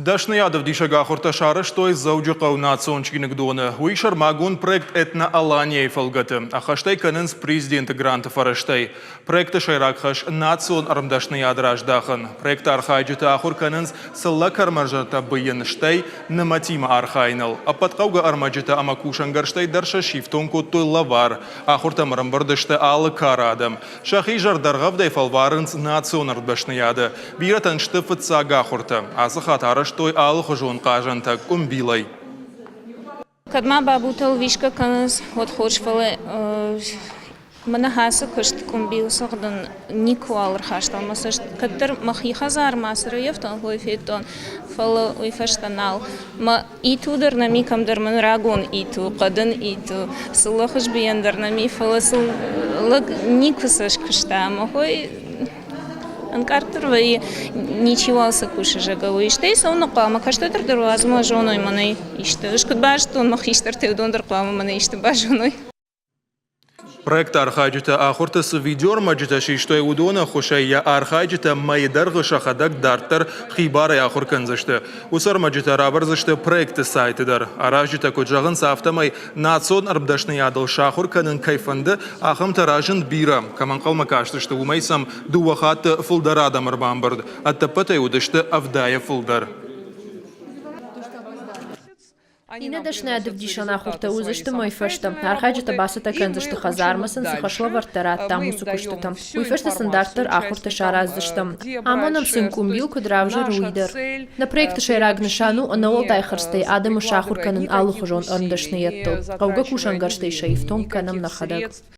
Дӕсныйадӕвдисӕг ахуыртӕ сарӕзтой Дзӕуджыхъӕуы национ чиныгдоны. Уый сӕрмагонд проект «Этноалания-йы» фӕлгӕты ӕххӕст ӕй кӕнынц президенты гранты фӕрӕзтӕй. Проекты сӕйраг хӕс – национ ӕрмдӕсныйад раздахын. Проекты архайджытӕ ахуыр кӕнынц цыллӕ кӕрмӕрзӕнтӕ быйын, стӕй нымӕтимӕ архайыныл. Ӕппӕт хъӕугӕ ӕрмӕджытӕ ӕмӕ кусӕнгӕрзтӕй дӕр сӕ сифтонг кодтой лӕвар. Ахуыртӕм ӕрӕмбырд сты алы кары адӕм. Сӕхи зӕрдӕргъӕвдӕй фӕлварынц национ ӕрдӕсныйады. Бирӕтӕн сты фыццаг ахуыртӕ. Ацы хатт арӕзтой алыхуызон хъазӕнтӕ къуымбилӕй. Кӕд ма бабутӕ лвисгӕ кӕнынц, уӕд хорз, фӕлӕ мӕнӕ ацы куыст къуымбил цӕгъдын никуал ӕрхастон мӕ цӕст. Кӕддӕр мӕхи хӕдзармӕ цы рӕййӕфтон, уый федтон, фӕлӕ уый фӕстӕ нал. Мӕ иту дӕр нӕм и, кӕмдӕр мын рагон иту, хъӕдын иту, цыллӕ хуызбийӕн дӕр нӕм и, фӕлӕ сыл лӕг никуы цы скуыста ӕмӕ хой ӕнкъарддӕр вӕййы, ничиуал сӕ кусы, зӕгъгӕ, уый. Стӕй цӕуын хъуамӕ кӕстӕртӕ дӕр уадзынмӕ зоной мӕнӕй исты. Ӕз куыд базыдтон мӕ хистӕртӕй, уыдон дӕр хъуамӕ мӕнӕй исты базоной. Проекты архайджытӕ ахуырты цы видеоӕрмӕджытӕ систой, уыдоны ӕххуысӕй йӕ архайджытӕ мӕйы дӕргъы сӕхӕдӕг дарддӕр хибарӕй ахуыр кӕндзысты. Уыцы ӕрмӕджытӕ равӕрдзысты проекты сайты дӕр. Аразджытӕ куыд зӕгъынц, афтӕмӕй национ ӕрмдӕсныйадыл сахуыр кӕнын кӕй фӕнды, ахӕмтӕ разынд бирӕ. Кӕм ӕнхъӕлмӕ кастысты, уымӕй сӕм дыууӕ хатты фылдӕр адӕм ӕрбамбырд. Ӕдӕппӕтӕй уыдысты ӕвдайӕ фылдӕр. Иннӕ дӕсныйадӕвдисӕн ахуыртӕ уыдзысты мӕй фӕстӕ. Архайджытӕ бацӕттӕ кӕндзысты хӕдзармӕ сын цы хӕслӕвӕрдтӕ радтам, уыцы куыстытӕм. Уый фӕстӕ сын дарддӕр ахуыртӕ сараздзыстӕм. Амонӕм сын къуымбил куыд равзӕры, уый дӕр. Нӕ проекты сӕйраг нысан у ӕнӕуӕлдай хӕрдзтӕй адӕмы сахуыр кӕнын алыхуызон ӕрмдӕсныйӕдтыл. Хъӕугӕ кусӕнгӕрзтӕй сӕ ифтонг кӕнӕм нӕхӕдӕг.